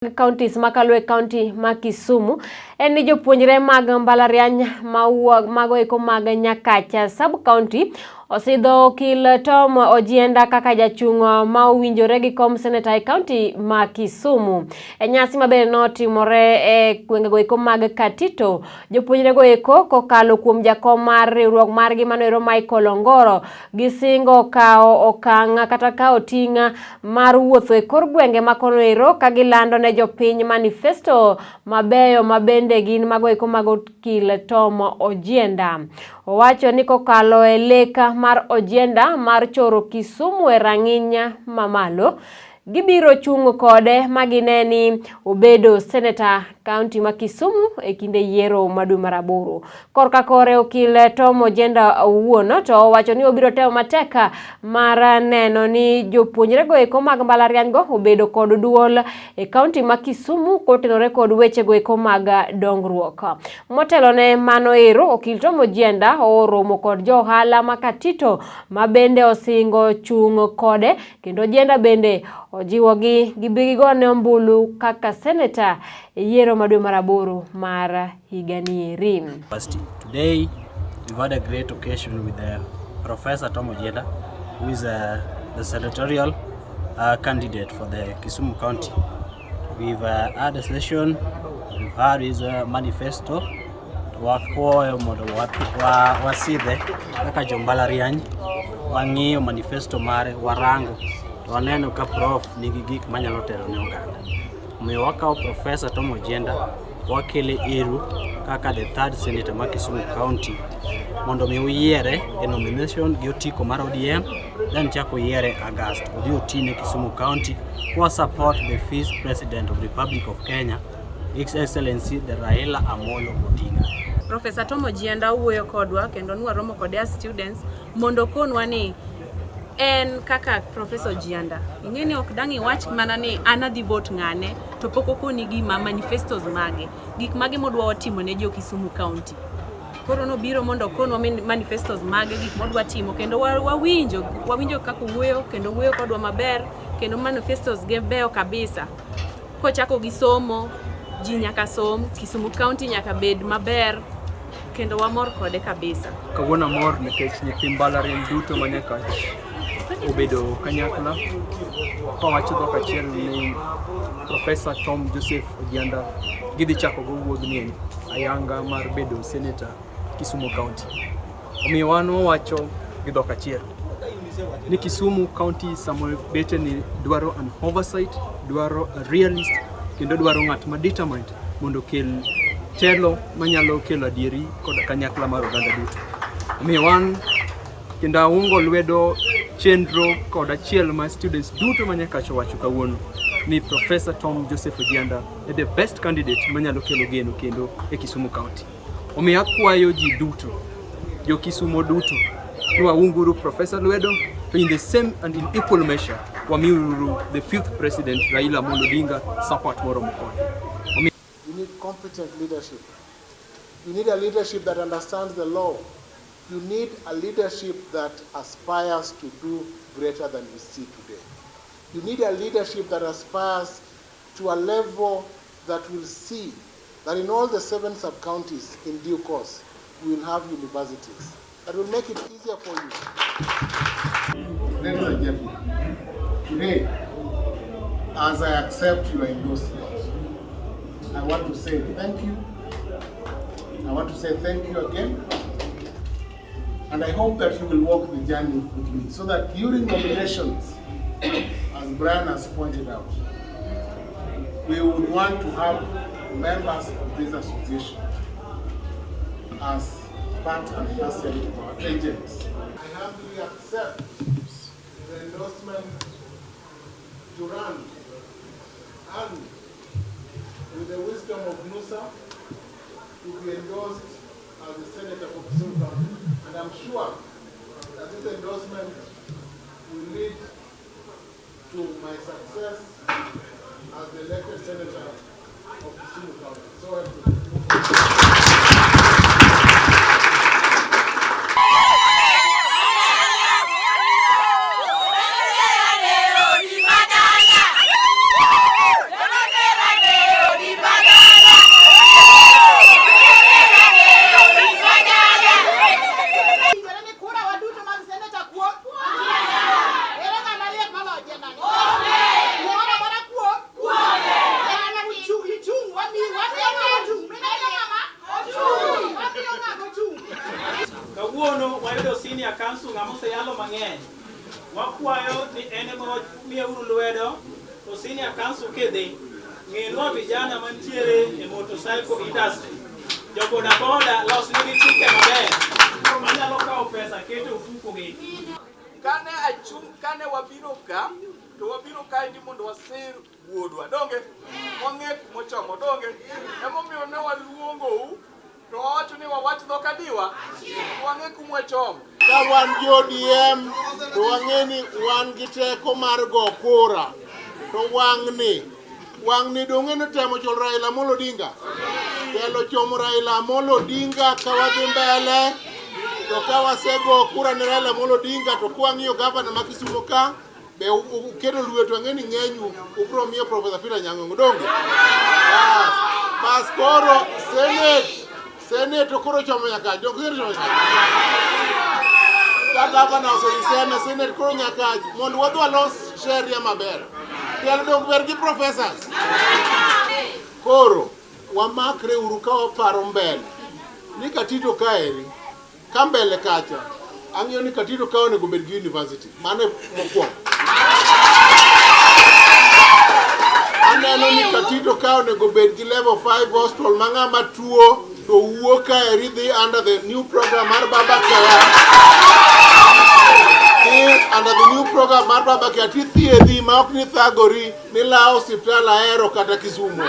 Counties makalo e county ma Kisumu en ni jopuonjre mag mbalariany mawuok mago eko mag Nyakacha sub county osidho okil Tom Ojienda kaka jachung' ma owinjore gi kom seneta e county ma Kisumu. E nyasi maber notimore e gwengego eko mag Katito, jopuonjrego eko kokalo kuom jakom mar riwruok margi manoero Michael Ongoro gisingo kawo okang' kata kawo ting' mar wuotho e kor gwenge ma kono ero ka gilando ne jopiny manifesto mabeyo ma bende gin mago eko mag okil Tom Ojienda. Owacho ni kokalo e lek mar Ojienda mar choro Kisumu e rang'iny mamalo, gibiro chung' kode ma gine ni obedo seneta kaunti ma Kisumu e kinde yiero ma dwe mar aboro. Korka kore okil Tom Ojienda owuon to owacho ni obiro temo matek mar neno ni jopuonjrego eko mag mbalariany go obedo kod duol e kaunti ma Kisumu kotenore kod wechego eko mag dongruok. Motelo ne mano ero, okil Tom Ojienda oromo kod jo ohala ma Katito ma bende osingo chung' kode kendo Ojienda bende ojiwogi gibi gigone ombulu kaka seneta e yiero ma dwe mar aboro mar higani eri. Today we've had a great occasion with Professor Tom Ojienda, who is the senatorial candidate for the Kisumu County. We've had a session, we've had his manifesto, wakwayo mondo wasidhe kaka jo mbalariany, wang'iyo manifesto mare, warango, to waneno ka prof nigi gik manyalo tero ne oganda. Omiyo wakawo Professor Tom Ojienda wakele iru kaka the third senator ma Kisumu County mondo mi uyiere e nomination gi otiko mar ODM then chak uyiere August odhi otine Kisumu County kwa support the fifth president of Republic of Kenya His Excellency the Raila Amolo Odinga. Professor Tom Ojienda wuoyo kodwa kendo nwaromo kode as students mondo okonwa ni en kaka Professor Ojienda. Ing'e ni ok dang' iwach mana ni an adhi vote ng'ane to pok okoni gima manifestos mage, gik mage modwa timo ne jo Kisumu County. Koro nobiro mondo okonwa manifestos mage, gik modwa timo kendo wawinjo wawinjo kaka owuoyo kendo owuoyo kodwa maber kendo manifestos ge beyo kabisa. Kochako gi somo, ji nyaka som, Kisumu County nyaka bed maber kendo wamor kode kabisa. Kawuono amor nikech nyithi mbalariany duto ma Nyakach obedo kanyakla kawacho dhok achiel ni Professor Tom Joseph Ojienda gidhi chako go wuodhni ayanga mar bedo seneta Kisumu County. Omiyo wan wawacho gi dhok achiel ni Kisumu County Samuel Bete ni dwaro an oversight, dwaro a realist kendo dwaro ng'at ma determined mondo okel telo manyalo kelo adieri kod kanyakla mar oganda duto. Omiyo wan kendo aungo lwedo chenro kod achiel ma students duto ma Nyakach owacho kawuono ni Professor Tom Joseph Ojienda e the best candidate manyalo kelo geno kendo e Kisumu County. Omiyo akwayo ji duto, jo Kisumo duto, ni waunguru Professor lwedo to in the same and in equal measure wamiuru the fifth president Raila Amolo Odinga support moromo kode. You need competent leadership. You need a leadership that understands the law. You need a leadership that aspires to do greater than we see today. You need a leadership that aspires to a level that will see that in all the 7 sub-counties in due course, we will have universities that will make it easier for you. Ladies and gentlemen, today, as I accept your endorsement, I want to say thank you. I want to say thank you again. And I hope that you will walk the journey with me so that during nominations, as Brian has pointed out, we would want to have members of this association as part and parcel of our agents. I humbly accept the endorsement to run and with the wisdom of NUSA to be endorsed as the senator for Kisumu County. And I'm sure that this endorsement will lead to my success as the elected senator of Kisumu County. So help me. ng'ama oseyalo mang'eny. Wakwayo ni en ema wamiyeuru lwedo to senior council kidhi ng'inwa vijana mantiere e motorcycle industry. Jo boda boda losnegi chike maber manyalo kawo pesa keto e ofukogi. Kane achung' kane wabiro ka to wabiro kaendi mondo wasir wuodwa donge wang'e kumochomo donge emomiyo ne waluongou to wawacho ni wawach dhok adiwa wang'e kumwachomo. Ka wan jo ODM to wang'e ni wan gi teko mar go kura to wang'ni wang'ni dong'e notemo cholo Raila Amolo Odinga telo chomo Raila Amolo Odinga ka wadhi mbele to ka wasego kura ne Raila Amolo Odinga to kwang'iyo gavana ma Kisumo ka be uketo lwetu ang'e ni ng'enyu ubiro miyo Professor Peter Anyang' donge bas bas koro Senate Senate to koro chomo nyaka donge Senate chomo nyaka ka gavana oseiseme Senate koro nyaka mondo wadhi walos sheria maber telo dong ber gi professors koro wamakre uru ka waparo mbele ni Katito kaeri ka mbele kacha ang'iyo ni Katito ka onego bed gi university mano e mokwongo aneno ni Katito ka onego bed gi level 5 hospital ma ng'ama tuo to wuok kaeri dhi under the new program mar Baba Care dhi under the new program mar Baba Care tithiedhi ma ok ni thagori ni lawo osiptal Ahero kata Kisumu.